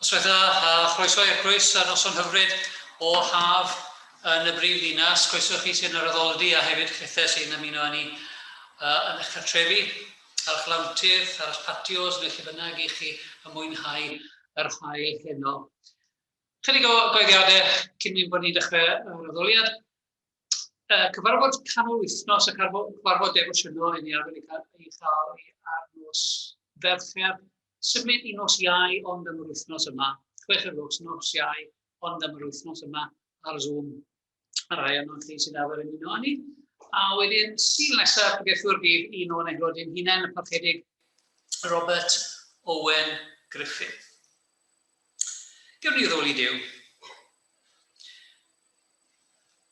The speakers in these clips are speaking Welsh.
Noswaith dda a chroeso i'r groes a noson hyfryd o haf yn y brif ddinas. Croeso chi sy'n yr addoldy a hefyd chithau sy'n ymuno â ni uh, yn eich cartrefi, ar eich lawntydd, ar eich patios neu lle bynnag i chi ymwynhau yr haul heno. Chydig o goeddiadau cyn ein bod ni'n dechrau yr addoliad. Uh, cyfarfod canol wythnos a cyfarfod defosiynol i ni arfer ei cael ei chael ei ar nos Fercher. Symud i nos Iau ond am yr wythnos yma. 6 o'r gloch nos Iau ond am yr wythnos yma ar Zoom. A rai ohonoch chi sy'n arfer ymuno â ni. A wedyn, Sul nesaf, pregethwr fydd un o'n aelodau'n hunain, y Parchedig Robert Owen Griffith. Gewn ni ddoli Duw.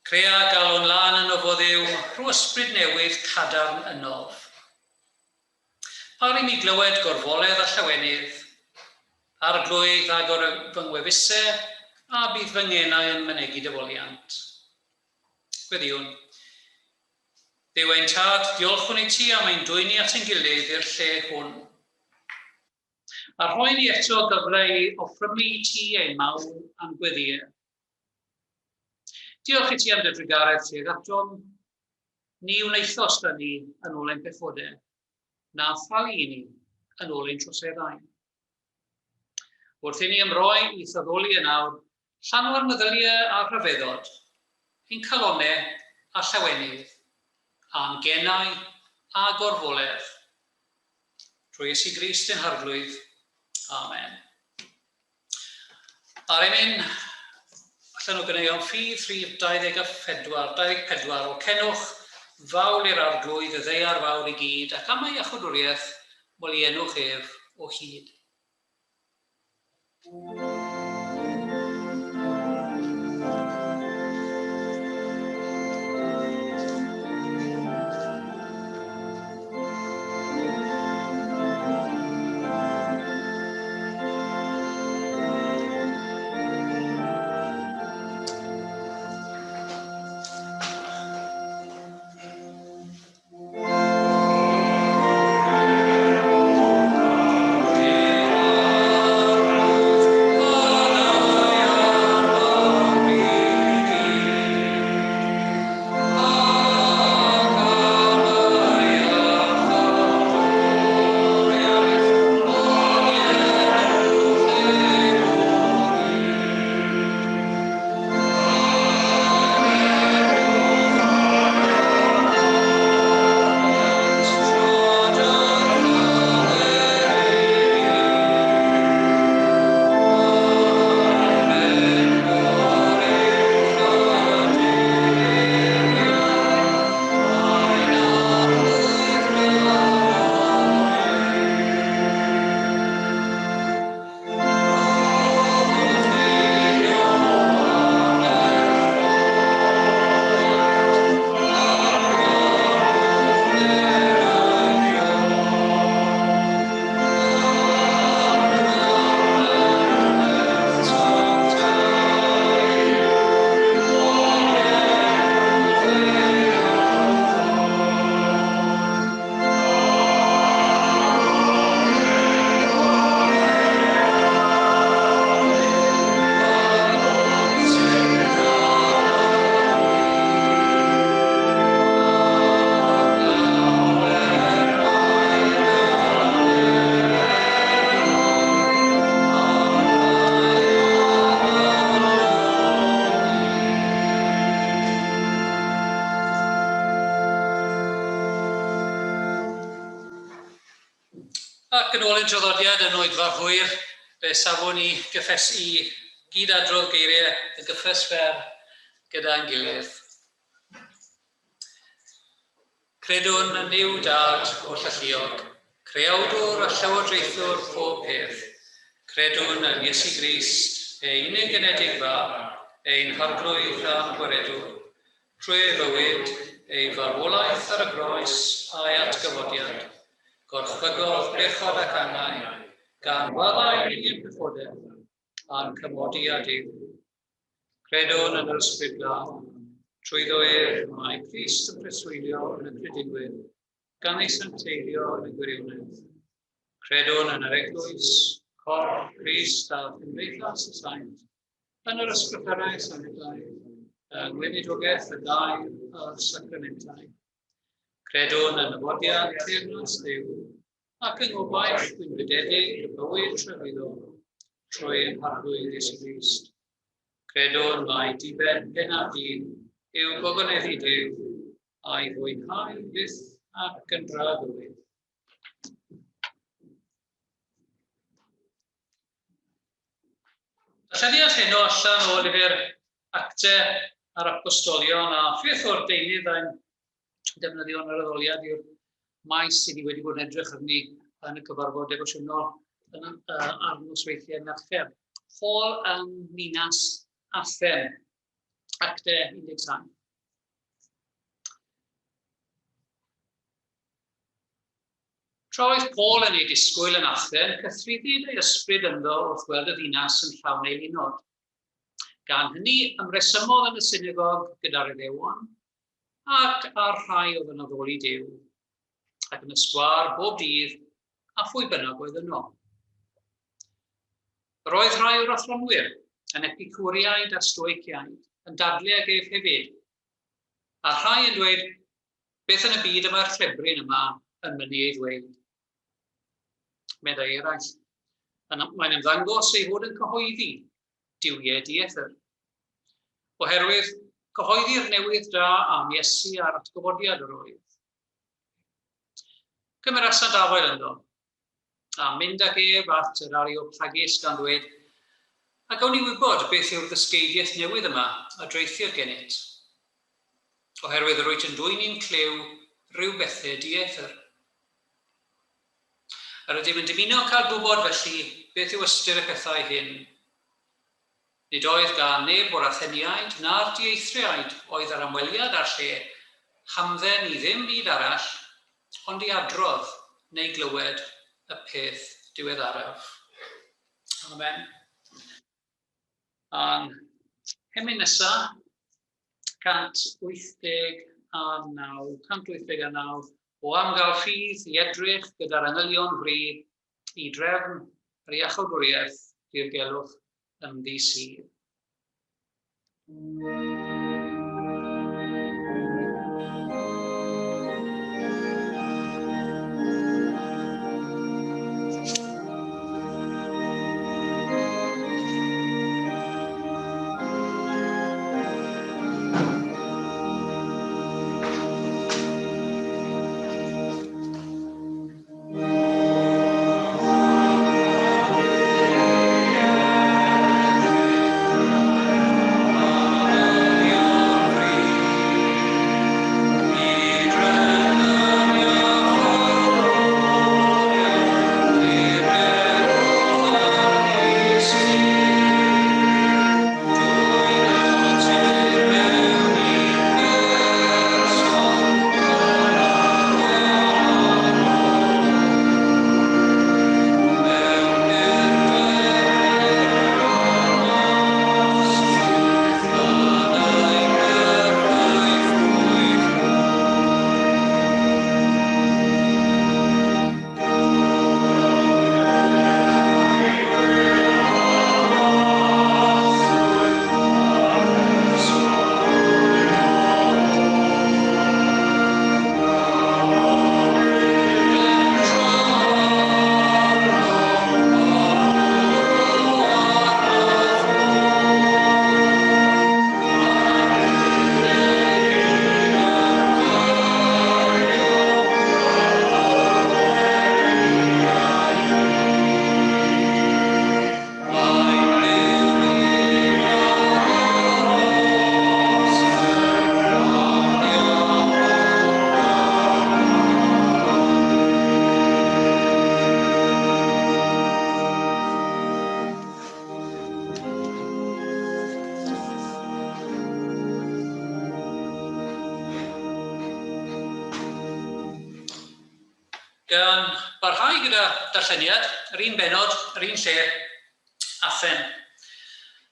Crea galon lân ynof o Dduw, rho ysbryd newydd cadarn ynof. Par i mi glywed gorfoledd a llawenydd, Arglwydd, agor fy ngwefuse, a bydd fy ngenau yn mynegi dy foliant. Gweddïwn. Dduw ein Tad, diolchwn i ti am ein dwyn ni at ein gilydd i'r lle hwn. A rhoi ni eto gyfle i offrymu i ti ein mawl a'n gweddïau. Diolch i ti am dy drugaredd tuag atom. Ni wnaethost â ni yn ôl ein pechodau, na thalu i ni yn ôl ein troseddau. Wrth i ni ymroi i thaddoli yn awr, llanw'r meddyliau a rhyfeddod, ein calonnau a llawenydd, a'n genau a gorfoledd. Drwy Iesu Grist ein Harglwydd. Amen. A'r emyn allan o ganeuon ffydd rhif 24, 24 o Cenwch fawl i'r Arglwydd y ddaear fawr i gyd ac am ei iachawdwriaeth moliennwch ef o hyd. Ac yn ôl ein traddodiad yn oedfa'r hwyr, fe safwn i gyffes i gyd-adrodd geiriau y gyffes fer gyda'n gilydd. Credwn yn Nuw Dad hollalluog, Creawdwr a Llywodraethwr pob peth. Credwn yn Iesu Grist, ei unig genedig Fab, ein Harglwydd a'n Gwaredwr. Trwy ei fywyd, ei farwolaeth ar y groes a'i atgyfodiad, gorchfygodd bechod ac angau, gan faddau ein pechodau a'n cymodi â Duw. Credwn yn yr Ysbryd Glân. Trwyddo ef, mae Crist yn preswylio yn y credinwyr, gan ei sancteiddio yn y gwirionedd. Credwn yn yr Eglwys, Corff Crist a Chymdeithas y Saint, yn yr Ysgrythurau Sanctaidd, yng ngweinidogaeth y Gair a'r Sacramentau. Credwn yn nyfodiad teyrnas Dduw, ac yng ngobaith gwynfydedig y bywyd tragwyddol, trwy ein Harglwydd Iesu Grist. Credwn mai diben pennaf dyn yw gogoneddu Duw a'i fwynhau byth ac yn dragywydd. Darlleniad heno allan o lyfr Acte a'r Apostolion a pheth o'r deunydd a'n defnyddio yn yr addoliad yw'r maes sydd ni wedi bod yn edrych arni yn y cyfarfod defosiynol yn, ar nosweithiau Mercher. Paul yng Ninas Athen, Acte 17. Tra oedd Paul yn ei disgwyl yn Athen, cythruddid ei ysbryd ynddo wrth weld y ddinas yn llawn eilunod. Gan hynny, ymresymodd yn y synagog gyda'r Iddewon ac â'r rhai oedd yn addoli Duw, ac yn y sgwâr bob dydd a phwy bynnag oedd yno. Yr oedd rhai o'r athronwyr, yn Epicuriaid a Stoiciaid, yn dadlu ag ef hefyd, a rhai yn dweud, Beth yn y byd y mae'r llefryn yma yn mynnu ei ddweud? Meddai eraill. Mae'n ymddangos ei fod yn cyhoeddi duwiau dieithr. Oherwydd cyhoeddi'r newydd da am Iesu a'r atgyfodiad yr oedd. Cymerasant afael ynddo, a mynd ag ef at yr Areopagus gan ddweud, A gawn ni wybod beth yw'r ddysgeidiaeth newydd yma a draethir gennyt? Oherwydd yr wyt yn dwyn i'n clyw ryw bethau dieithr. Yr ydym yn dymuno cael gwybod felly beth yw ystyr y pethau hyn. Nid oedd gan neb o'r Atheniaid na'r dieithriaid oedd ar ymweliad â'r lle hamdden i ddim byd arall ond i adrodd neu glywed y peth diweddaraf. Amen. A'n hemyn nesa, 189, 189, o am gael ffydd i edrych gyda'r angylion fri i drefn yr iachawdwriaeth dirgelwch ynddi sydd. Gan barhau gyda darlleniad, yr un bennod, yr un lle, Athen.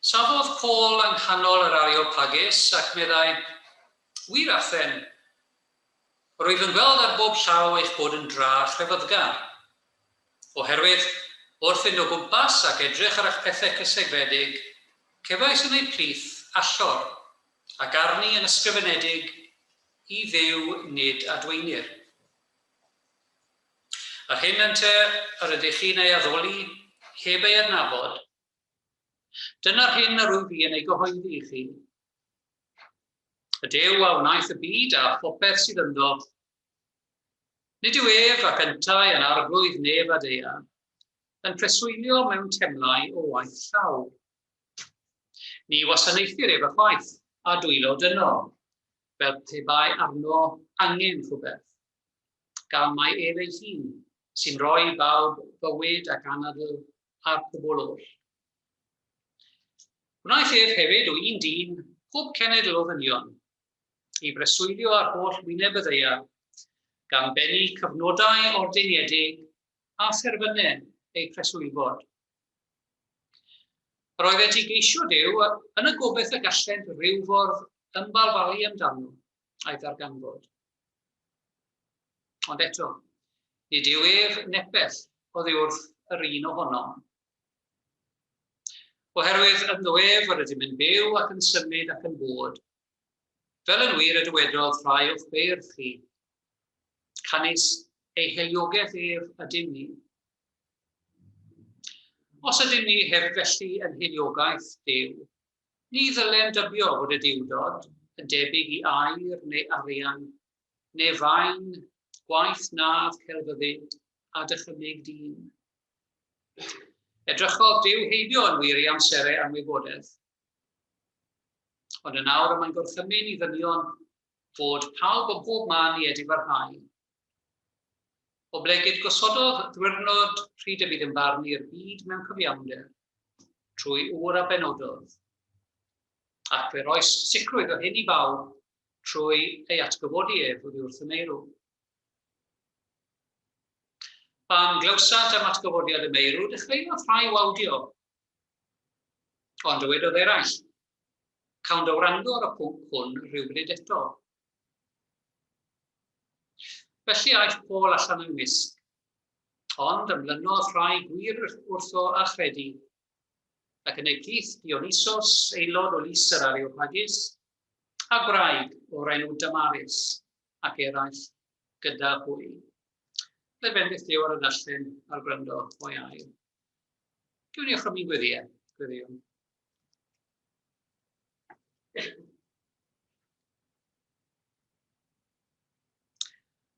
Safodd Paul yng nghanol yr Areopagus ac meddai, Wir Athen, rwyf yn gweld ar bob llaw eich bod yn dra chrefyddgar. Oherwydd, Wrth fynd o gwmpas ac edrych ar eich pethau cysegredig, cefais yn eu plith allor, ac arni yn ysgrifenedig, I Dduw nid adweinir. Yr hyn ynte yr ydych chi'n ei addoli heb ei adnabod, dyna'r hyn yr wyf fi yn ei gyhoeddi i chi. Y Duw a wnaeth y byd a phopeth sydd ynddo, Nid yw ef ac yntau yn arglwydd nef a daear, yn preswylio mewn temlau o waith llaw. Ni wasanaethir ef ychwaith â dwylo dynol, fel pe bai arno angen rhywbeth, gan mai ef ei hun sy'n rhoi i bawb fywyd ac anadl a'r cwbl oll. Gwnaeth ef hefyd o un dyn pob cenedl o ddynion, i breswylio ar holl wyneb y ddaear, gan bennu cyfnodau ordeiniedig a therfynau eu preswylfod. Yr oeddent i geisio Duw yn y gobaith y gallent rywfordd ymbalfalu amdano a'i ddarganfod. Ond eto, nid yw ef nepell oddi wrth yr un ohonom. Oherwydd ynddo ef yr ydym yn byw ac yn symud ac yn bod, fel yn wir y dywedodd rhai o'ch beirdd chi, canys ei hiliogaeth ef ydym ni. Os ydym ni heb felly yn hiliogaeth Duw, ni ddylem dybio fod y Duwdod yn debyg i aur neu arian, neu faen, gwaith nadd celfyddyd a dychymyg dyn. Edrychodd Duw heibio yn wir i amserau anwybodaeth. Ond yn awr y mae'n gorchymyn i ddynion fod pawb o bob man i edifarhau. Oblegid gosododd ddwyrnod pryd y bydd yn barnu'r byd mewn cyfiawnder, trwy ŵr a benododd. Ac fe roes sicrwydd o hyn i bawb trwy ei atgyfodi ef oddi wrth y meirw. Pan glywsant am atgyfodiad y meirw, dechreuodd rhai wawdio. Ond dywedodd eraill, Cawn dy wrando ar y pwnc hwn rhywbryd eto. Felly aeth Paul allan o'u mysg, ond ymlynodd rhai gwir wrtho a chredu, ac yn eu plith Dionysos, aelod o lys yr Areopagus, a gwraig o'r enw Damaris, ac eraill gyda hwy. Fe bendith Duw ar y darllen a'r gwrando o'i air. Gewn ni ochrymyn gweddiau. Gweddiwn.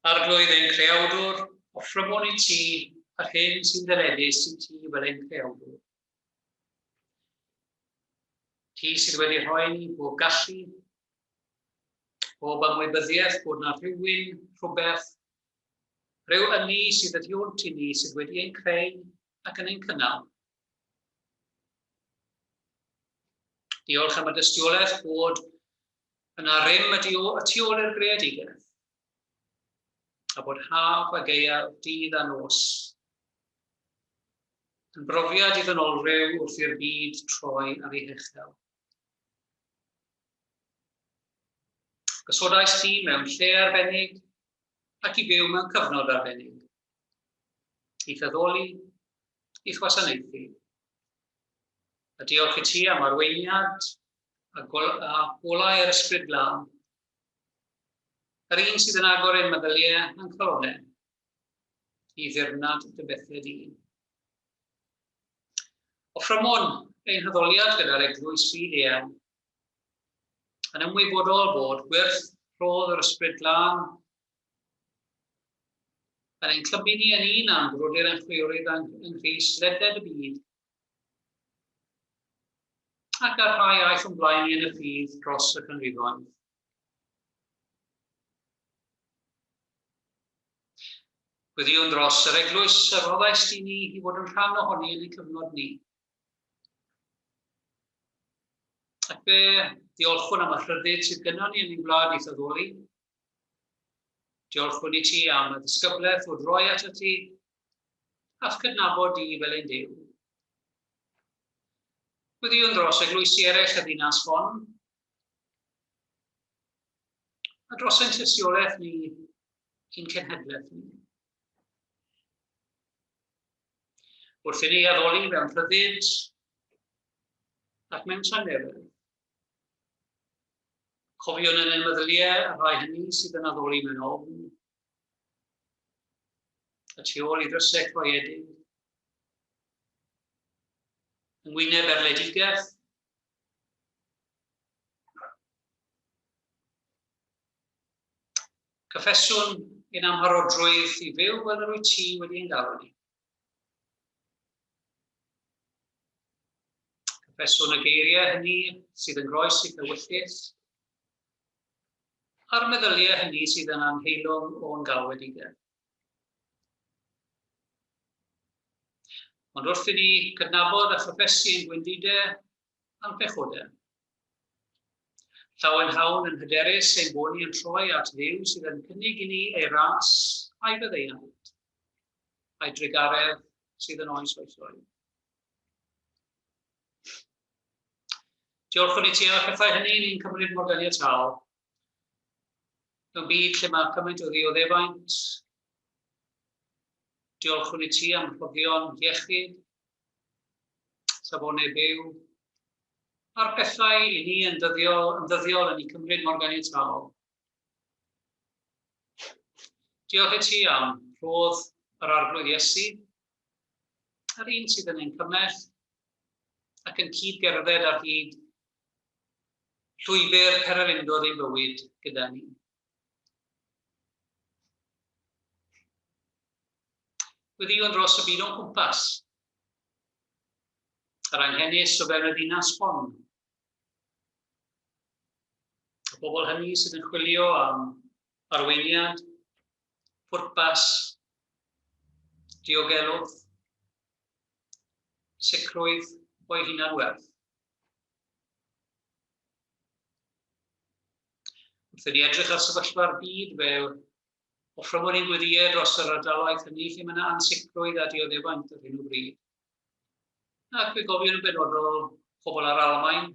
Arglwydd ein creawdwr, offrymwn i ti yr hyn sy'n ddyledus i ti fel ein creawdwr. Ti sydd wedi rhoi ni bob gallu, bob ymwybyddiaeth bod na rhywun, rhywbeth, rhyw ynni sydd y tu hwnt i ni sydd wedi ein creu ac yn ein cynnal. Diolch am y dystiolaeth bod yna rym y tu ôl i'r greadigaeth, a bod haf a gaeaf, dydd a nos, yn brofiad i ddynolryw wrth i'r byd troi ar ei hechel. Gosodais ti mewn lle arbennig ac i fyw mewn cyfnod arbennig, i'th addoli, i'th wasanaethu. A diolch i ti am arweiniad a, gol a golau yr Ysbryd Glân, yr un sydd yn agor ein meddyliau a'n calonau i ddirnad dy bethau di. Offrymwn ein haddoliad gyda'r Eglwys Fyd Eang, yn ymwybodol bod gwyrth rhodd yr Ysbryd Glân yn ein clymu ni yn un â'n brodyr a'n chwiorydd yng Nghrist ledled y byd, ac â'r rhai aeth o'n blaen ni yn y ffydd dros y canrifoedd. Gweddïwn dros yr eglwys y rhoddais i ni i fod yn rhan ohoni yn ein cyfnod ni. Ac fe diolchwn am y rhyddid sydd gynnon ni yn ein gwlad i'th addoli. Diolchwn i ti am y ddisgyblaeth o droi at ti a'th cydnabod di fel ein Duw. Gweddïwn dros eglwysi eraill y ddinas hon, a dros ein tystiolaeth ni i'n cenhedlaeth ni. Wrth i ni addoli mewn rhyddid ac mewn tangnefedd, cofiwn yn ein meddyliau y rhai hynny sydd yn addoli mewn ofn, y tu ôl i ddrysau cloiedig, yng ngwyneb erledigaeth, Cyffeswn ein amharodrwydd i fyw fel yr wyt ti wedi ein galw ni. Cyffeswn y geiriau hynny sydd yn groes i ewyllys, a'r meddyliau hynny sydd yn anheilwng o'n galwedigaeth. Ond wrth i ni cydnabod a chyffesu ein gwendidau a'n pechodau, llawenhawn yn hyderus ein bod ni yn troi at Dduw sydd yn cynnig i ni ei ras a'i faddeuant, a'i drugaredd sydd yn oes oesoedd. Diolchwn i ti am y pethau hynny ni'n cymryd mor ganiataol. Mewn byd lle mae cymaint o ddioddefaint, diolchwn i ti am rhoddion iechyd, safonau byw, a'r pethau i ni yn dyddiol, yn ddyddiol yn eu cymryd mor ganiataol. Diolch i ti am rhodd yr Arglwydd Iesu, yr un sydd yn ein cymell ac yn cyd-gerdded ar hyd llwybr pererindod ein bywyd gyda ni. Gweddïwn dros y byd o'n cwmpas, yr anghenus o fewn y ddinas hon, y bobl hynny sydd yn chwilio am arweiniad, pwrpas, diogelwch, sicrwydd o'i hunan werth. Wrth i ni edrych ar sefyllfa'r byd fel offrymwn ni'n gweddïau dros yr ardaloedd hynny lle mae yna ansicrwydd a dioddefaint ar hyn o bryd. Ac fe gofiwn yn benodol pobl ar Almaen,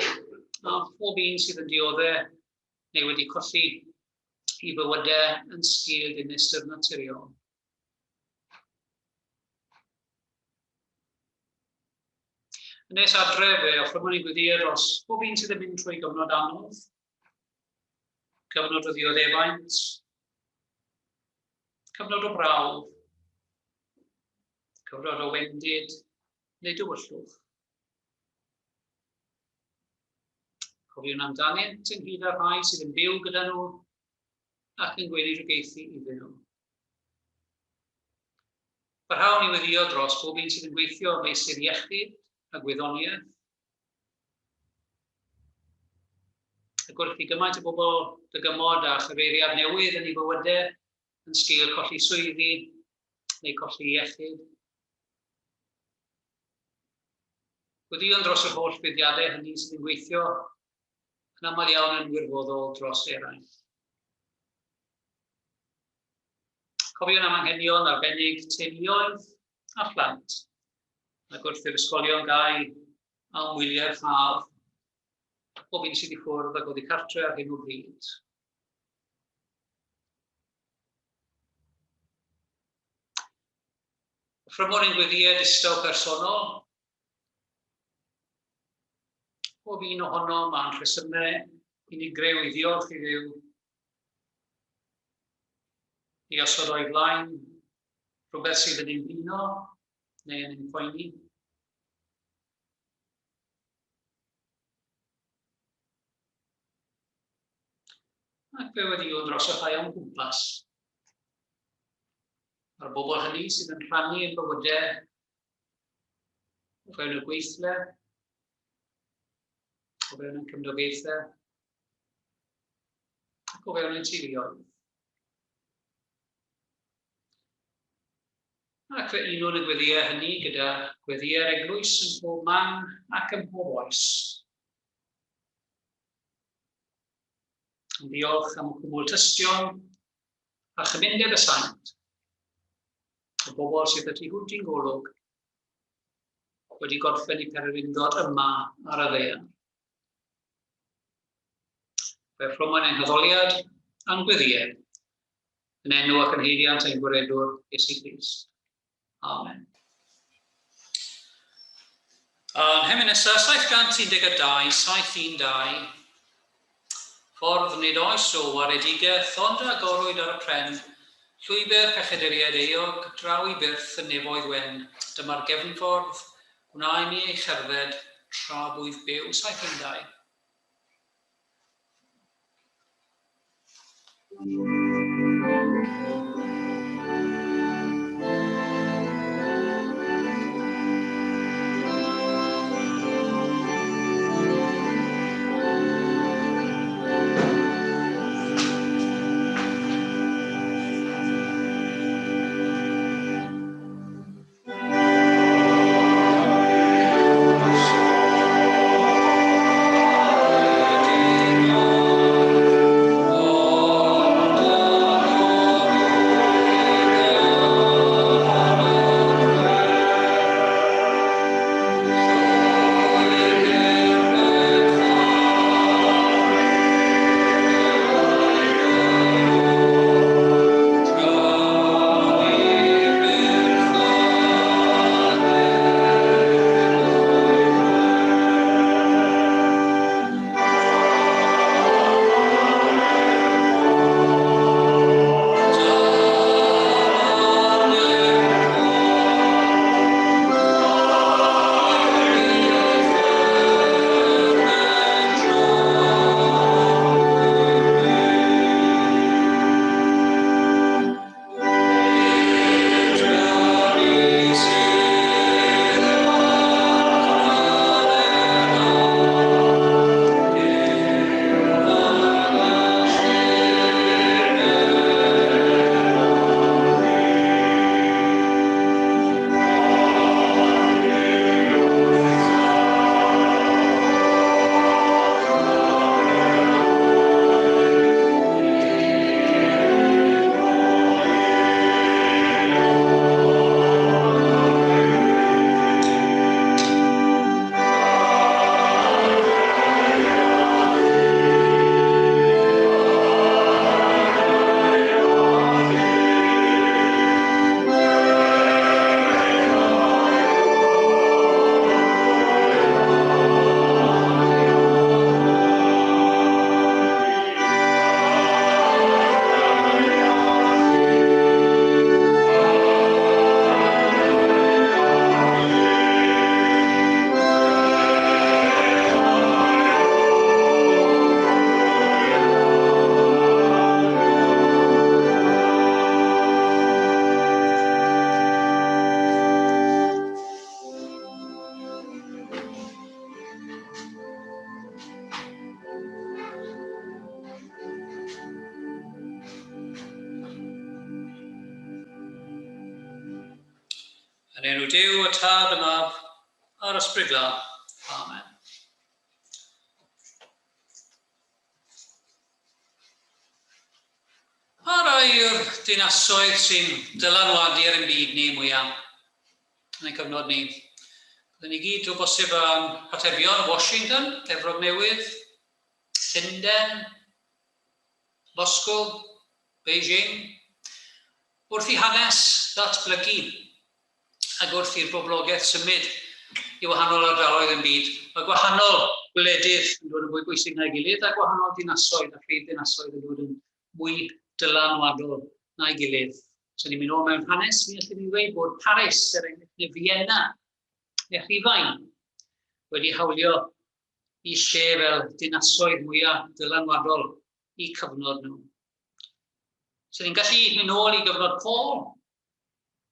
a phob un sydd yn dioddau neu wedi colli i bywydau yn sgil dinistr naturiol. Yn nes adre, fe offrymwn ni'n gweddio dros bob un sydd yn mynd trwy gyfnod anodd, cyfnod o ddioddefaint, cyfnod o brawf, cyfnod o wendid neu dywyllwch. Cofiwn amdanynt ynghyd â'r rhai sydd yn byw gyda nhw ac yn gweinidogaethu iddyn nhw. Parhawn i weddïo dros bob un sydd yn gweithio ym meysydd iechyd a gwyddoniaeth. Ac wrth i gymaint o bobl dygymod â chyfeiriad newydd yn eu bywydau yn sgil colli swyddi neu colli iechyd, gweddïwn dros yr holl fudiadau hynny sydd yn gweithio yn aml iawn yn wirfoddol dros eraill. Cofiwn am anghenion arbennig teuluoedd a phlant, ac wrth i'r ysgolion gau am wyliau'r haf, pob un sydd i ffwrdd ac oddi cartre ar hyn o bryd. Offrymwn ein gweddïau distaw personol. Pob un ohonom a'n rhesymau unigryw i ddiolch i Dduw i osod o'i flaen rhywbeth sydd yn ein blino neu yn ein poeni. Ac fe weddïwn dros y rhai o'n gwmpas. A'r bobl hynny sydd yn rhannu ein bywydau o fewn y gweithle, o fewn ein cymdogaethau, ac o fewn ein teuluoedd. Ac fe unwn y gweddïau hynny gyda gweddïau'r eglwys yn pob man ac ym mhob oes. Yn ddiolch am y cwmwl tystion a chymundeb y saint, y bobl sydd y tu hwnt i'n golwg wedi gorffen eu pererindod yma ar y ddaear. Fe rhwymwn ein haddoliad a'n gweddïau yn enw ac yn haeddiant ein Gwaredwr Iesu Grist. Amen. A'n hemyn nesaf, 712, 712. Ffordd nid oes o waredigaeth, ond agorwyd ar y pren, llwybr pechaduriaid euog, draw i byrth y nefoedd wen. Dyma'r gefnffordd, gwna i mi ei cherdded, tra bwyf byw. 712. Yn enw Duw, y Tad, y Mab, a'r Ysbryd Glân. Amen. Pa rai yw'r dinasoedd sy'n dylanwadu ar ein byd ni mwyaf yn ein cyfnod ni? Byddwn ni gyd o bosib am atebion Washington, Efrog Newydd, Llundain, Moscow, Beijing. Wrth i hanes ddatblygu ac wrth i'r boblogaeth symud i wahanol ardaloedd yn byd, mae gwahanol gwledydd yn dod yn fwy bwysig na'i gilydd a gwahanol dinasoedd a phrif ddinasoedd yn dod yn mwy dylanwadol na'i gilydd. So ni'n mynd ôl mewn hanes, mi allwn ni ddweud bod Paris, er enghraifft, neu Vienna, neu Rhufain wedi hawlio i lle fel dinasoedd mwyaf dylanwadol i cyfnod nhw. So ni'n gallu mynd ôl i gyfnod Paul,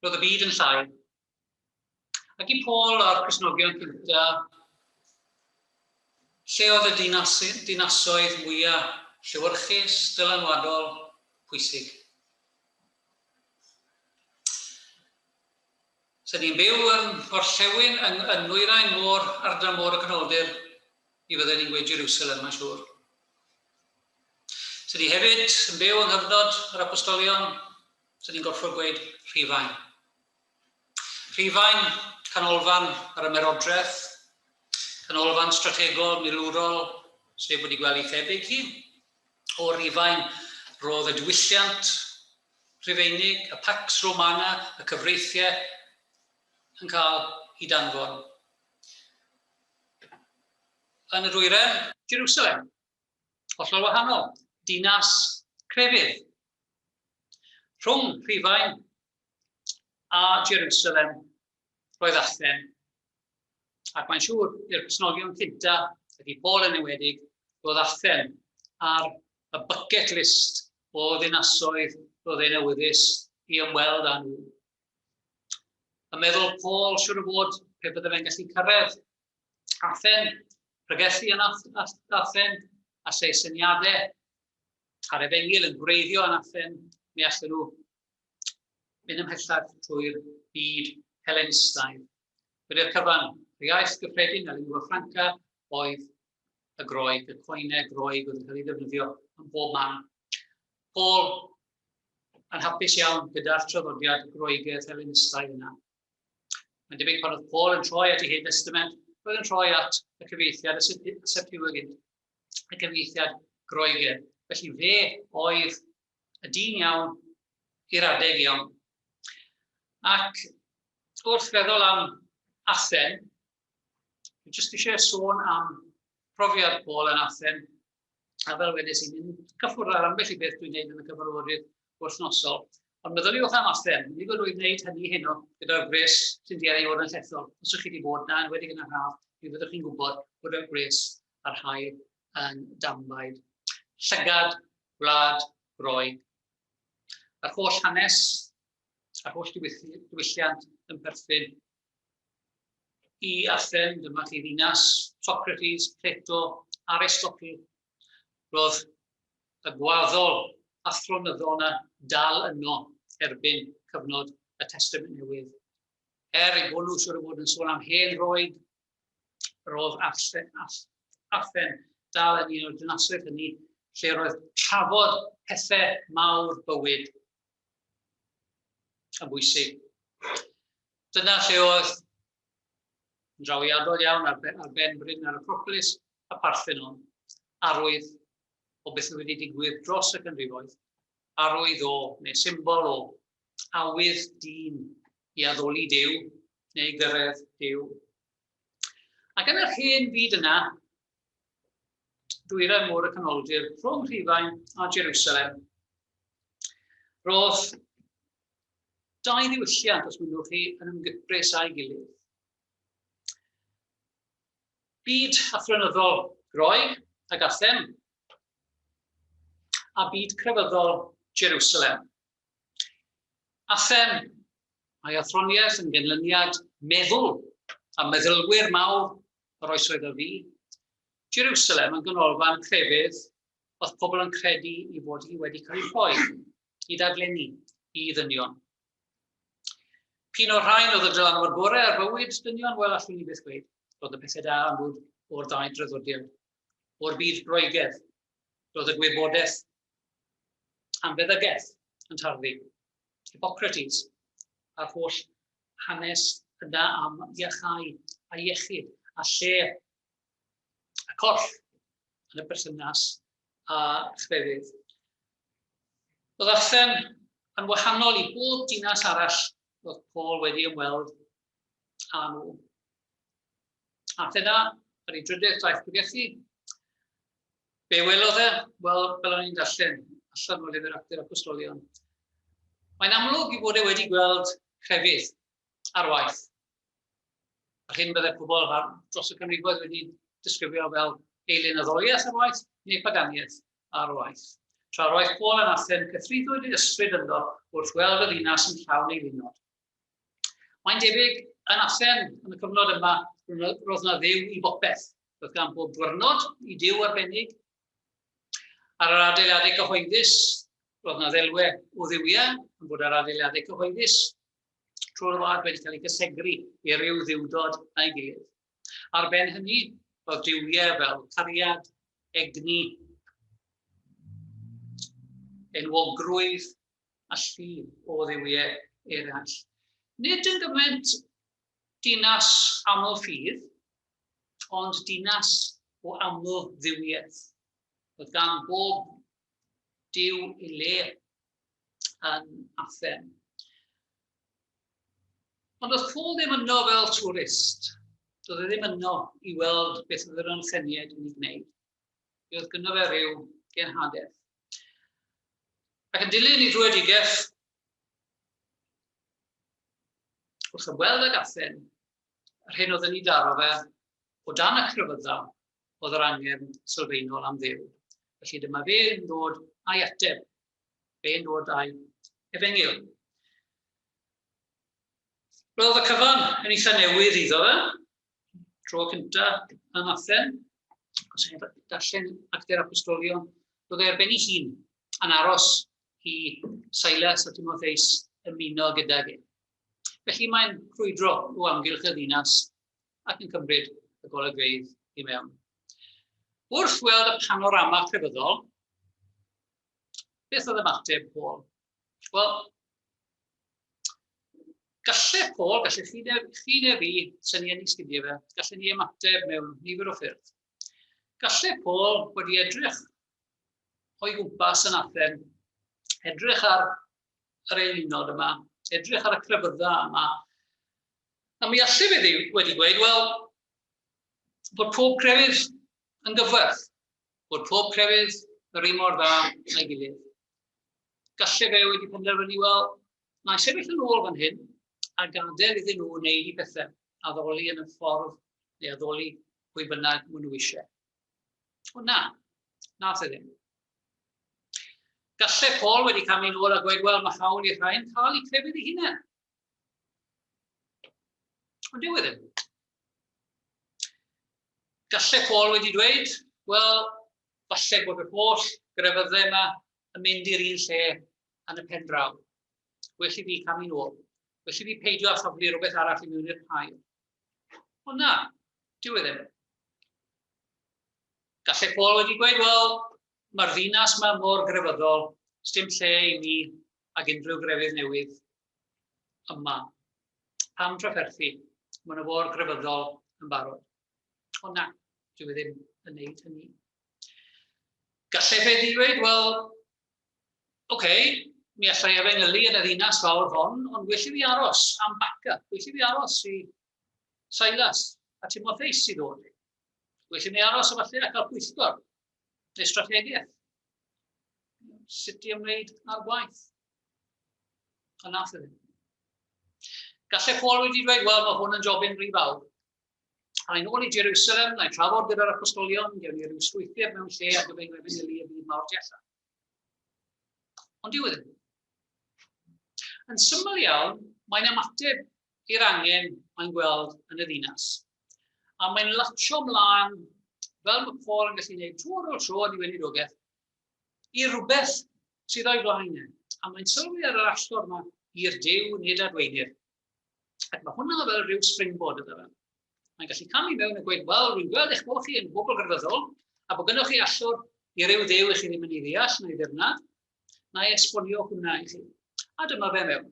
roedd y byd yn llai. Ac i Paul a'r Cristnogion cynta, lle oedd y dinas, dinasoedd mwyaf llewyrchus, dylanwadol, pwysig? So ni'n byw yn orllewin, yng, yn nwyrain môr, ardal môr y Canoldir, mi fydden ni'n gweud Jerusalem, mae'n siŵr. So ni hefyd yn byw yng nghyfnod yr apostolion, so ni'n gorfod gweud Rhufain. Rhufain, canolfan yr ymerodraeth, canolfan strategol, milwrol, sef wedi gweld ei thebyg hi. O Rufain roedd y diwylliant Rhufeinig, y Pax Romana, y cyfreithiau, yn cael ei danfon. Yn y dwyren, Jerusalem. Hollol wahanol. Dinas crefydd. Rhwng Rhufain a Jerusalem roedd Athen. Ac mae'n siŵr i'r Cristnogion cynta, ac i Paul yn enwedig, roedd Athen ar y bucket list o ddinasoedd roedd e'n awyddus i ymweld â nhw. A meddwl Paul, siwr o fod, pe bydde fe'n gallu cyrraedd Athen, pregethu yn Athen, a sei syniadau a'r efengyl yn gwreiddio yn Athen, mi allan nhw mynd ymhellach trwy'r byd Hellenistaidd. Wedi'r cyfan, yr iaith gyffredin, y lingua franca, oedd y Groeg, y coine Groeg oedd yn cael ei ddefnyddio yn bob man. Paul yn hapus iawn gyda'r traddodiad Groegaidd Hellenistaidd yna. Mae'n debyg pan oedd Paul yn troi at ei Hen Testament, roedd yn troi at y cyfieithiad y Septuagint, y cyfieithiad Groegaidd. Felly fe oedd y dyn iawn i'r adeg iawn. Ac wrth feddwl am Athen, dwi jyst eisiau sôn am profiad Paul yn Athen, a fel wedes i, mynd cyffwrdd ar ambell i beth dwi'n neud yn y cyfarfodydd wythnosol. Ond meddyliwch am Athen, ni fod rwy'n gwneud hynny heno gyda'r gwres sy'n dueddu i fod yn llethol. Os ydych chi wedi bod na, yn wedi yn yr haf, mi fyddwch chi'n gwybod bod y gwres a'r haul yn danbaid. Llygad, gwlad, Groeg. Yr holl hanes a'r holl diwylliant yn perthyn i Athen, dyma chi ddinas Socrates, Plato, Aristotle. Roedd y gwaddol athronyddol yna dal yno erbyn cyfnod y Testament Newydd. Er ei bod nhw siwr o fod yn sôn am hen Roeg, roedd Athen dal yn un o'r dinasoedd hynny lle roedd trafod pethau mawr bywyd yn bwysig. Dyna lle oedd yn drawiadol iawn ar, ar ben bryn ar Acropolis a Parthenon, arwydd o beth oedd wedi digwydd dros y canrifoedd, arwydd o, neu symbol o, awydd dyn i addoli Duw neu gyrraedd Duw. Ac yn yr hen fyd yna, dwyrain Môr y Canoldir, rhwng Rhufain a Jerusalem, roedd dau ddiwylliant, os mynnwch chi, yn ymgypres â'i gilydd. Byd athronyddol Groeg ac Athen, a byd crefyddol Jerusalem. Athen, mae athroniaeth yn ganlyniad meddwl a meddylwyr mawr yr oesoedd a fu. Jerusalem yn ganolfan crefydd oedd pobl yn credu i fod hi wedi cael ei rhoi i ddadlennu i ddynion. P'un o'r rhain oedd y dylanwad gorau ar fywyd dynion? Wel, allwn ni byth gweud. Roedd y pethau da yn dod o'r ddau draddodiad. O'r byd Groegaidd, roedd y gwybodaeth am feddygaeth yn tarddu. Hippocrates a'r holl hanes yna am iachau a iechyd a lle y corff yn y berthynas â chrefydd. Roedd Athen yn wahanol i bob dinas arall roedd Paul wedi ymweld â nhw. Athena, ar ei drydydd daith pregethu, Be welodd e? Wel, fel o'n i'n darllen allan o lyfr Actau'r Apostolion, mae'n amlwg i fod e wedi gweld crefydd ar waith. A'r hyn bydde pobl dros y canrifoedd wedi disgrifio fel eilunaddoliaeth ar waith neu paganiaeth ar waith. Tra roedd Paul yn Athen, cythruddwyd ei ysbryd ynddo wrth weld y ddinas yn llawn eilunod. Mae'n debyg yn Athen yn y cyfnod yma, roedd yna dduw i bopeth. Roedd gan bob dwrnod i duw arbennig. Ar yr adeiladau cyhoeddus, roedd yna ddelwau o dduwiau yn bod ar adeiladau cyhoeddus trwy'r wlad wedi cael ei gysegru i ryw ddiwdod a'i gilydd. Ar ben hynny, roedd duwiau fel cariad, egni, enwogrwydd, a llu o dduwiau eraill. Nid yn gymaint dinas aml ffydd, ond dinas o aml dduwiaeth. Roedd gan bob duw ei le yn Athen. Ond oedd Paul ddim yno fel tourist. Doedd e ddim yno i weld beth oedd yr Atheniaid yn ei gwneud. Mi oedd gynno fe ryw genhadaeth. Ac yn dilyn ei drwyedigaeth, wrth ymweld ag Athen, yr hyn oedd yn ei daro fe, o dan y crefydda, oedd yr angen sylfaenol am Dduw. Felly dyma fe'n dod a'i ateb, fe'n dod a'i efengyl. Roedd y cyfan yn eitha newydd iddo fe, tro cynta yn Athen, os chi'n darllen Actau'r Apostolion, roedd e ar ben ei hun yn aros i Silas a Timotheus ymuno gydag e. Felly mae'n crwydro o amgylch y ddinas ac yn cymryd y golygfeydd i mewn. Wrth weld y panorama crefyddol, beth oedd ymateb Paul? Wel, galle Paul, galle chi neu, chi neu fi, sy'n ni yn ei sgidiau fe, galle ni ymateb mewn nifer o ffyrdd. Galle Paul wedi edrych o'i gwmpas yn Athen, edrych ar yr eilunod yma, edrych ar y crefyddau yma, a mi alle fe wedi gweud, wel, bod pob crefydd yn gyfwerth, bod pob crefydd yr un mor dda na'i gilydd. Galle fe wedi penderfynu, wel, na i sefyll yn ôl fan hyn a gadael iddyn nhw wneud i pethau, addoli yn y ffordd neu addoli pwy bynnag maen nhw eisiau. Ond na, nath e ddim. Galle Paul wedi camu'n ôl a gweud, wel, mae hawl i'r rhain cael eu crefydd eu hunain. Ond dyw e ddim. Galle Paul wedi dweud, wel, falle bod yr holl grefyddau yma yn mynd i'r un lle yn y pen draw. Well i fi camu'n ôl. Well i fi peidio â thaflu rhywbeth arall i mewn i'r pair. Ond na, dyw e ddim. Gallai Paul wedi gweud, wel, mae'r ddinas yma mor grefyddol, sdim lle i mi ag unrhyw grefydd newydd yma. Pam trafferthu? Mae yna fôr grefyddol yn barod. Ond na, dwi e ddim yn neud hynny. Gallai fe ddweud, wel, oce, okay, mi allai efengylu yn y ddinas fawr hon, ond well i fi aros am backup, well i fi aros i Silas a Timotheus i ddod. Well i mi aros efallai a cael pwyllgor neu strategaeth. Sut i ymwneud â'r gwaith. A nath e ddim. Gallai Paul wedi dweud, wel, mae hwn yn jobyn rhy fawr. A i'n ôl i Jerusalem, na i trafod gyda'r apostolion, gewn ni rhyw strwythur mewn lle ar gyfer efengylu y byd mawr tu allan. Ond dyw e ddim. Yn syml iawn, mae'n ymateb i'r angen mae'n gweld yn y ddinas. A mae'n latio mlaen, fel mae Paul yn gallu gwneud tro ar ôl tro yn ei weinidogaeth, i rywbeth sydd o'i flaen e. A mae'n sylwi ar yr allor yma i'r Duw nid adweinir. Ac mae hwnna fel rhyw springboard iddo fe. Mae'n gallu camu mewn a gweud, wel, rwy'n gweld eich bod chi yn bobl grefyddol, a bod gynnwch chi allor i ryw ddew i chi ddim yn ei ddeall na'i ddirnad, na i esbonio hwnna i chi. A dyma fe mewn.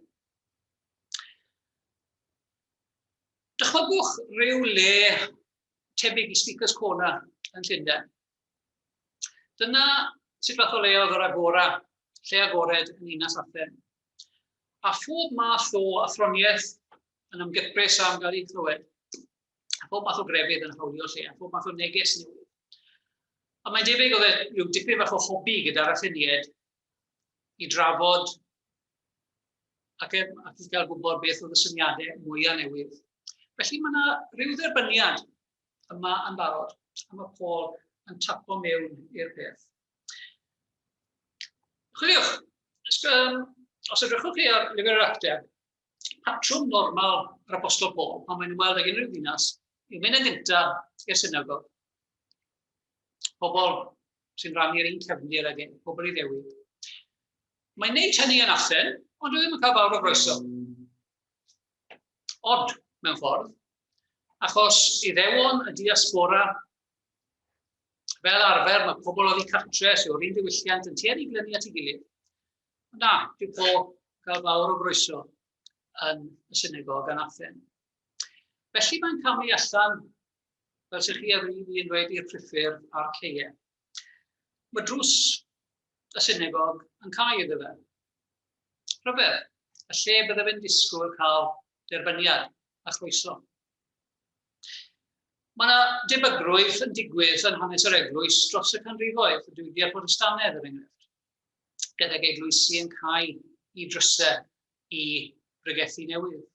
Dychmygwch rhyw le tebyg i Speaker's Corner yn Llundain. Dyna sut fath o le oedd yr agora, lle agored yn Ninas Athen. A phob math o athroniaeth yn ymgyprus am gael ei chlywed. A phob math o grefydd yn hawlio lle, a phob math o neges newydd. A mae'n debyg oedd e rhyw dipyn bach o hobi gyda'r Atheniaid i drafod ac, e, ac i gael gwybod beth oedd y syniadau mwyaf newydd. Felly mae yna rhyw dderbyniad yma yn barod, a mae Paul yn tapo mewn i'r peth. Chwiliwch, os edrychwch chi ar lyfr yr Actau, patrwm normal yr Apostol Paul, pan mae'n ymweld ag unrhyw ddinas, yw mynd yn gyntaf i'r synagog. Pobl sy'n rhannu'r un cefndir ag e, pobl i ddewid. Mae'n neud hynny yn Athen, ond dwi ddim yn cael fawr o groeso. Od, mewn ffordd, achos Iddewon y diaspora, fel arfer mae pobl oddi cartre sy'n o'r un diwylliant yn tueddu i glynu at ei gilydd. Na, dwi po gael fawr o groeso yn y synagog yn Athen. Felly mae'n camu allan, fel sy'ch chi a fi yn dweud, i'r priffyrdd a'r ceie. Mae drws y synagog yn cau iddo fe. Rhyfedd, y lle bydde fe'n disgwyl cael derbyniad a chroeso. Mae yna debygrwydd yn digwydd yn hanes yr eglwys dros y canrifoedd, y diwygiad Protestannaidd er enghraifft, gydag eglwysi yn cau i drysau i bregethu newydd.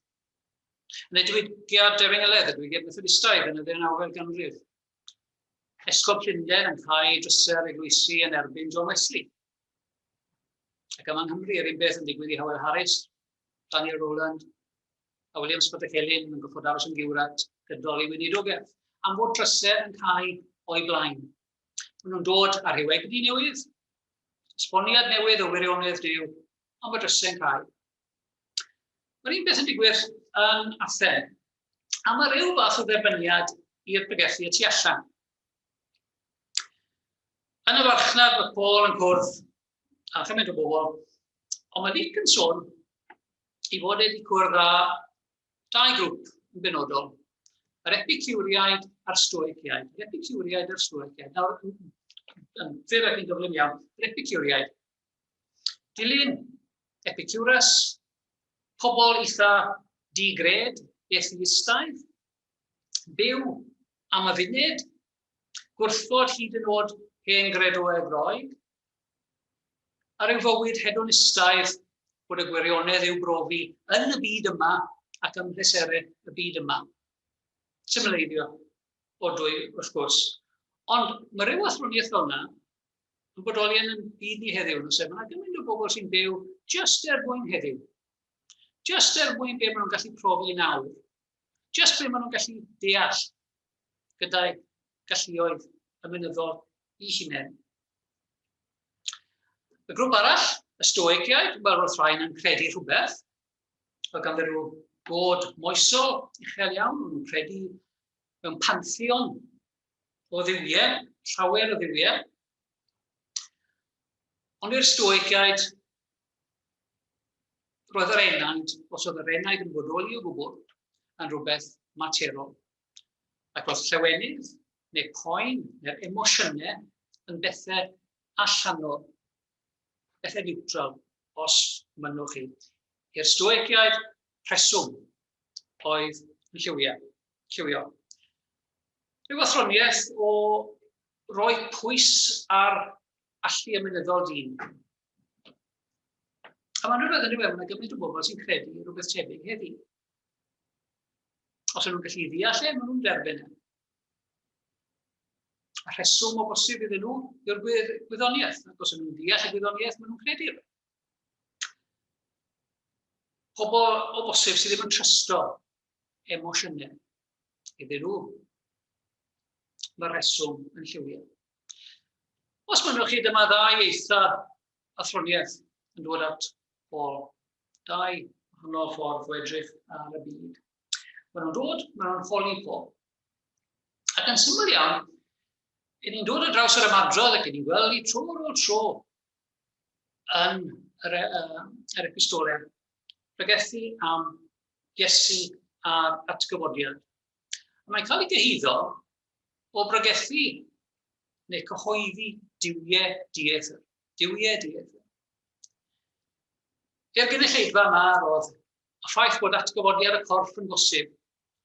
Yn y diwygiad Efengylaidd, y diwygiad Methodistaidd yn y ddeunawfed ganrif, Esgob Llundain yn cau drysau'r eglwysi yn erbyn John Wesley. Ac yma yng Nghymru, yr un beth yn digwydd i Howell Harris, Daniel Rowland a William Sbytycelyn yn gorfod aros yn giwrat gydol ei weinidogaeth, am fod drysau yn cau o'i blaen. Maen nhw'n dod ar rhyw egni newydd, esboniad newydd o wirionedd Duw, ond mae drysau yn cau. Mae'r un beth yn digwydd yn Athen, a mae rhyw fath o dderbyniad i'r pregethu y tu allan. Yn y farchnad mae Paul yn cwrdd â chymaint o bobl, ond mae Luc yn sôn i fod wedi cwrdd â dau grŵp yn benodol, yr Epicuriaid a'r Stoiciaid. Yr Epicuriaid a'r Stoiciaid. Nawr, yn fyr ac yn gyflym iawn, yr Epicuriaid. Dilyn Epicurus, pobl eitha di-gred, atheistaidd, byw am y funud, gwrthod hyd yn oed hen gredoau Groeg, a rhyw fywyd hedonistaidd bod y gwirionedd i'w brofi yn y byd yma ac ym mhleserau y byd yma. Symleiddio o dwy, wrth gwrs. Ond mae rhyw athroniaeth fel yna yn bodoli yn y byd ni heddiw, yn Mae yna gymaint o bobl sy'n byw just er mwyn heddiw. Just er mwyn be maen nhw'n gallu profi nawr. Just be maen nhw'n gallu deall gyda'i galluoedd ymenyddol i hunain. Y grŵp arall, y Stoiciaid, wel, roedd rhain yn credu rhywbeth. Roedd ganddyn nhw god moesol uchel iawn, nhw'n credu mewn pantheon o dduwiau, llawer o dduwiau. Ond i'r Stoiciaid, roedd yr enaid, os oedd yr enaid yn bodoli o gwbl, yn rhywbeth materol. Ac roedd llewenydd, neu poen, neu'r emosiynau yn bethau allanol, bethau neutral, os mynnwch chi. I'r Stoiciaid, rheswm oedd yn lliwio. lliwio. Rhyw athroniaeth o roi pwys ar allu ymenyddol dyn. A mae'n rhywbeth yn yw e, mae'n gymaint o bobl sy'n credu rhywbeth tebyg heddi. Os ydyn nhw'n gallu ddeall e, maen nhw'n derbyn e. A rheswm o bosib iddyn nhw yw'r gwyddoniaeth. Ac os ydyn nhw'n deall y gwyddoniaeth, maen nhw'n credu. Pobl o bosib sydd ddim yn trysto emosiynau iddyn nhw. Mae rheswm yn lliwio. Os mynnwch chi, dyma ddau eitha athroniaeth yn dod at Paul. Dau wahanol ffordd o edrych ar y byd. Maen nhw'n dod, maen nhw'n holi Paul. Ac yn syml iawn, i ni'n dod ar draws yr ymadrodd ac i ni'n gweld i tro ar ôl tro yn yr, yr epistolau, pregethu am Iesu a'r atgyfodiad. A mae'n cael ei gyhuddo o bregethu neu cyhoeddi duwiau dieithr. Duwiau dieithr. I'r gynulleidfa yma roedd y ffaith bod atgyfodiad y corff yn bosib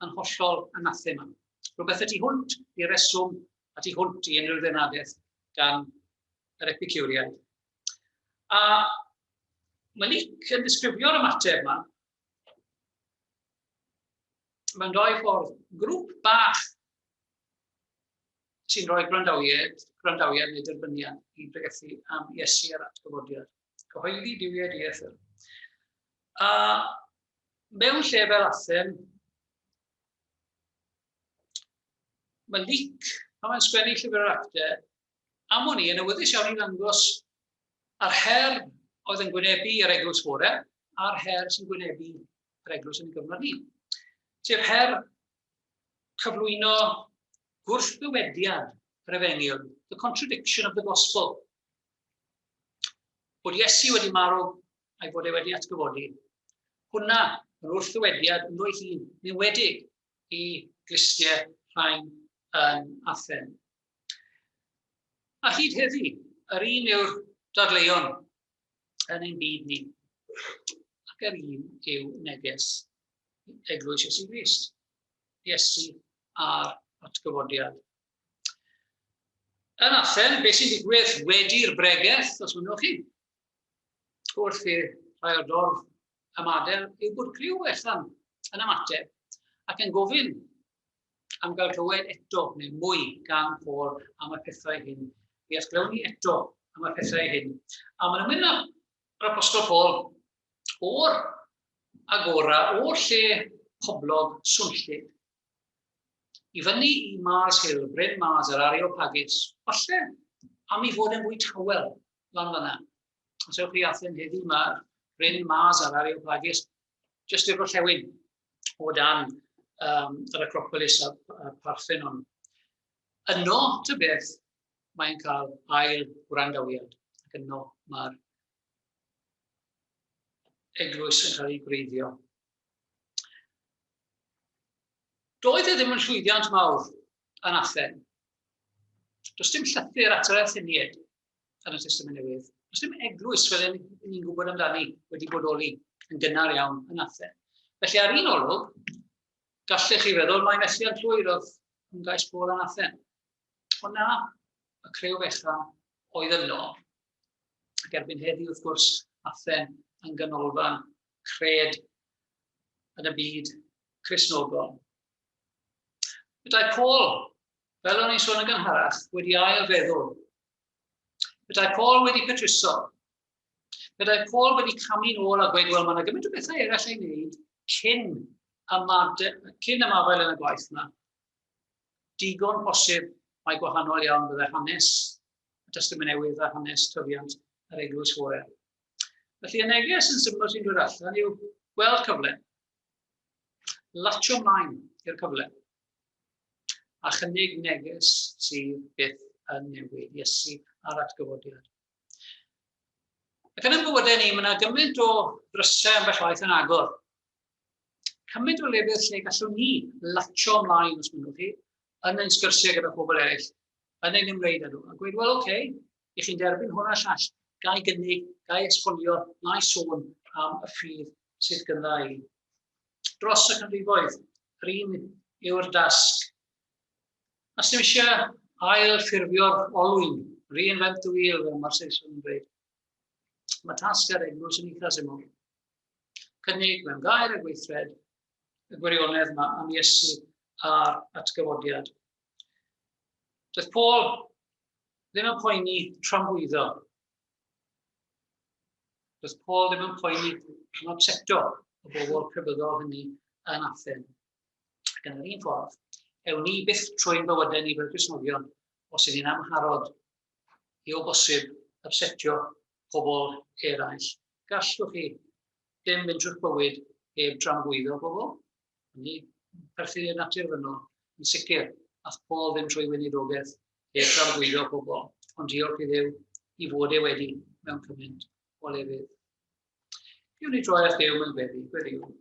yn hollol anathema. Rhywbeth y tu hwnt i reswm a tu hwnt i unrhyw ddenadaeth gan yr Epicuriaid. A mae Luc yn disgrifio'r ymateb yma mewn doi ffordd. Grŵp bach sy'n rhoi gwrandawiad, gwrandawiad neu derbyniad i bregethu am Iesu a'r atgyfodiad. Cyhoeddi duwiau dieithr. A mewn lle fel Athen, mae Luc, pan mae'n sgwennu llyfr yr Actau, am wn i yn awyddus iawn i ddangos yr her oedd yn gwynebu yr eglwys fore a'r her sy'n gwynebu yr eglwys yn y gyfnod ni. Sef her cyflwyno gwrthddywediad yr efengyl, the contradiction of the gospel. Bod Iesu wedi marw a'i fod e wedi atgyfodi. Hwna yn wrthddywediad ynddo'i hun, yn enwedig i glustiau rhain yn Athen. A hyd heddi, yr un yw'r dadleuon yn ein byd ni. Ac yr un yw neges Eglwys Iesu Grist. Iesu a'r atgyfodiad. Yn Athen, beth sy'n digwydd wedi'r bregeth, os mynnwch chi? Wrth i rhai o'r dorf ymadael, yw bod criw fechan yn ymateb ac yn gofyn am gael clywed eto neu mwy gan Paul am y pethau hyn. Mi all glywn ni eto am y pethau hyn. A maen nhw'n mynd â'r Apostol Paul o'r agora, o'r lle poblog swnllyd, i fyny i Mars Hill, Bryn Mars yr Areopagus, falle am ei fod yn fwy tawel lan fanna. Os ewch chi Athen heddiw, mae Bryn Mars a'r Areopagus jyst i'r gorllewin o dan yr Acropolis a'r Parthenon. Yno, ty beth, mae'n cael ail wrandawiad, ac yno mae'r eglwys yn cael ei gwreiddio. Doedd e ddim yn llwyddiant mawr yn Athen. Does dim llythyr at yr Atheniaid yn y Testament Newydd. Does dim eglwys fel ni'n gwybod amdani wedi bodoli yn gynnar iawn yn Athen. Felly ar un olwg, gallech chi feddwl mai methiant llwyr oedd ymgais Paul yn Athen. Ond na, y criw fechan oedd yno. Ac erbyn heddiw, wrth gwrs, Athen yn ganolfan cred yn y byd Cristnogol. Petai Paul, fel o'n i'n sôn yn gynharach, wedi ail feddwl. Petai Paul wedi petruso. Petai Paul wedi camu'n ôl a gweud, wel, mae yna gymaint o bethau eraill ei wneud cyn, ymade, cyn ymafael yn y gwaith yma. Digon posib mae gwahanol iawn byddai hanes y Testament Newydd a hanes tyfiant yr Eglwys Foel. Felly y neges yn syml sy'n dod allan yw gweld cyfle, latio mlaen i'r cyfle, a chynnig neges sydd byth yn newid, Iesu a'r atgyfodiad. Ac yn y bywydau ni, mae yna gymaint o ddrysau ambell waith yn agor. Cymaint o lefydd lle gallwn ni latio ymlaen, os mynnwch chi, yn ein sgyrsiau gyda phobl eraill, yn ein ymwneud â nhw, a gweud, wel, oce, okay, i chi'n derbyn hwn a llall, ga i gynnig, ga i esbonio, na i sôn am y ffydd sydd gyda i. Dros y canrifoedd, yr un yw'r dasg. A sy'n eisiau ail ffurfio'r olwyn, reinvent the wheel, fel mae'r Saeson yn dweud. Mae tasg ar eglwys yn eitha syml. Cynnig mewn gair a gweithred y gwirionedd yma am Iesu a'r atgyfodiad. Doedd Paul ddim yn poeni tramgwyddo. Doedd Paul ddim yn poeni am upseto y bobl crefyddol hynny yn Athen. Ac yn yr un ffordd, ewn ni byth trwy'n bywydau ni fel Cristnogion os ydyn ni'n amharod i o bosib upsetio pobl eraill. Gallwch chi ddim mynd trwy'ch bywyd heb dramgwyddo pobl. Ni perthyn i'r natur ddynol, yn sicr, ath Paul ddim trwy weinidogaeth heb dramgwyddo pobl, ond diolch i Dduw i fod e wedi mewn cymaint o lefydd. Fiwn ni droi at Dduw mewn gweddi, gweddiwn.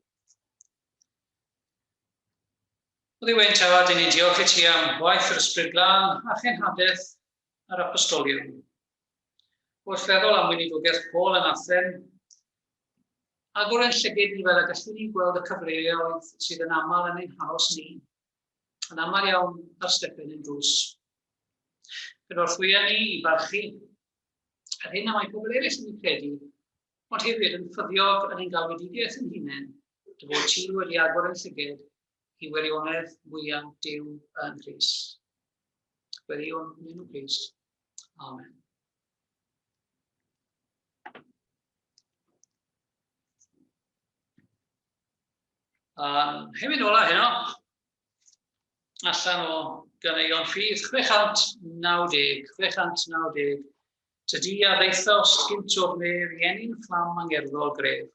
O Dduw ein Tad, i ni'n diolch i ti am waith yr Ysbryd Glân a chenhadaeth yr apostolion. Wrth feddwl am weinidogaeth Paul yn Athen, Agor ein llygid ni fel y gallwn ni gweld y cyfleoedd sydd yn aml yn ein haros ni, yn aml iawn ar stepen ein drws. Cynorthwya ni i barchu yr hyn y mae pobl eraill yn ei credu, ond hefyd yn ffyddiog yn ein galwedigaeth yn hunain, dy fod ti wedi agor ein llyged i wirionedd mwyaf Duw yn Nghrist. Gweddïwn yn enw Crist. Amen. Hefyd ola heno, allan o ganeuon ffydd 690, 690, Tydi a ddaethos gynt o'r nef i ennyn fflam angerddol gref,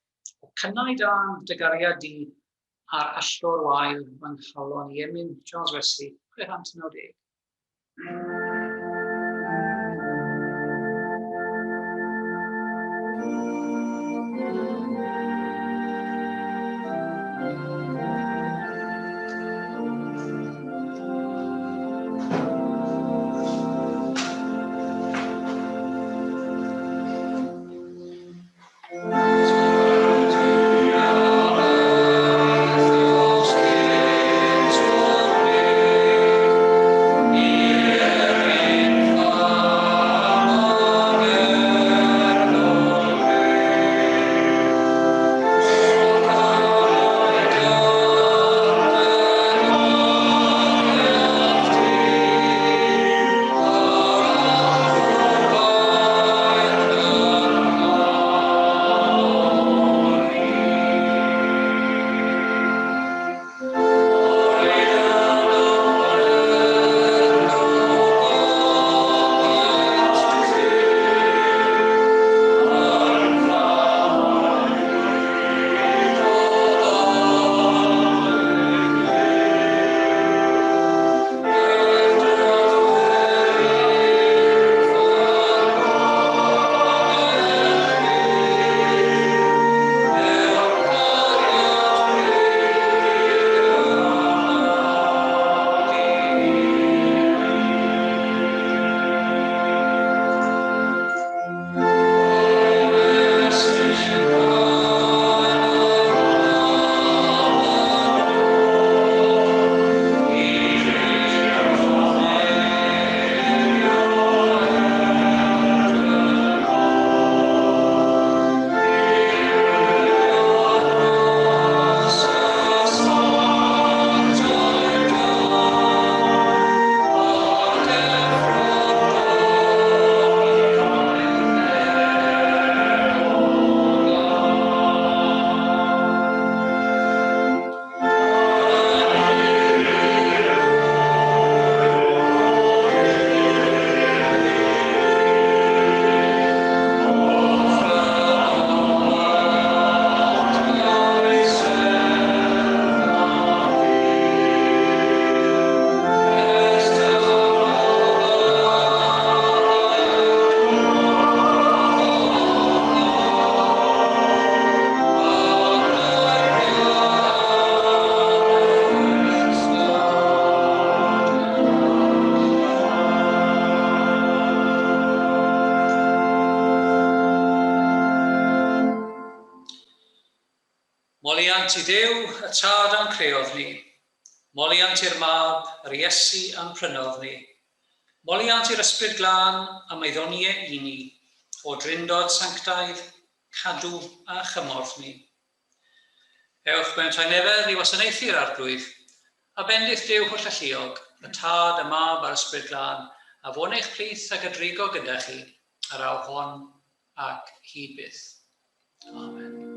o cynnau dan dy gariad di ar allor wael fy nghalon i emyn Charles Wesley, 690. Moliant i Dduw, y Tad a'n creodd ni. Moliant i'r Mab, yr Iesu a'n prynodd ni. Moliant i'r Ysbryd Glân am ei ddonie i ni, o Drindod sanctaidd, cadw a chymorth ni. Ewch mewn tangnefedd i wasanaethu'r Arglwydd, a bendith Duw Hollalluog, y Tad, y Mab a'r Ysbryd Glân, a fo'n eich plith ac a drigo gyda chi ar awr hon ac hyd byth. Amen.